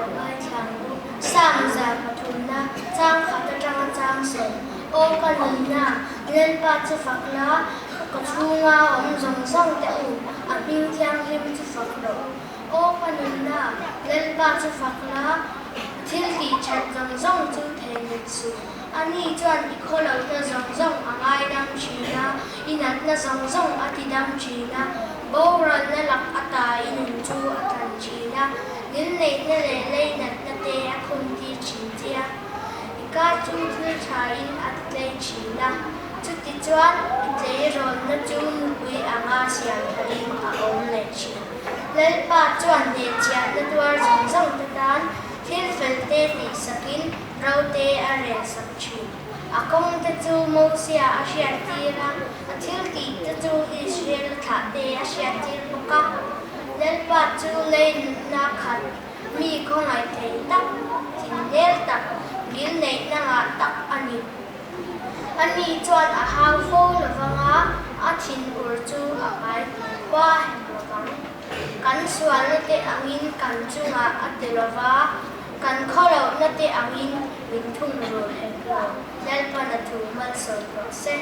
lo ngaithla ang u. Sam 103na, chang khat atanga chang sawm. Aw ka nunna, Lalpa chu fak la, ka kawchhunga awm zawng zawng te u, a hming thianghlim chu fak rawh u. Aw ka nunna, Lalpa chu fak la, thil tih that zawng zawng chu theihnghilh suh. Ani chuan i khawlohna zawng zawng a ngaidam thin a, i natna zawng zawng a tidam thin a, boralna lak ata i nun chu a tlan thin a, ngilneihna leh leinatna te a khumtir thin che a, i ka chu thil thain a titlei thin a, chutichuan i tleirawnna chu nupui anga siam tharin a awm leh thin. Lalpa chuan hnehchhiahna tuar zawng zawng te tan thil felte tihsakin Rote a rel sak thin. A kawng te chu Mosia a hriattir a, a thil tih te chu Israel thlah te a hriattir bawk a. Lalpa chu lei nunna khat, mi khawngaih thei tak, thinhmel tak, ngil neihna ngah tak a ni. Ani chuan a hau fo lovang a, a thinur chu a kai khua hek lovang. Kan sualna te angin kan chungah a ti lova, Kan khawlohna te angin min thungrul hek lo, Lalpan a thu malsawm rawh se.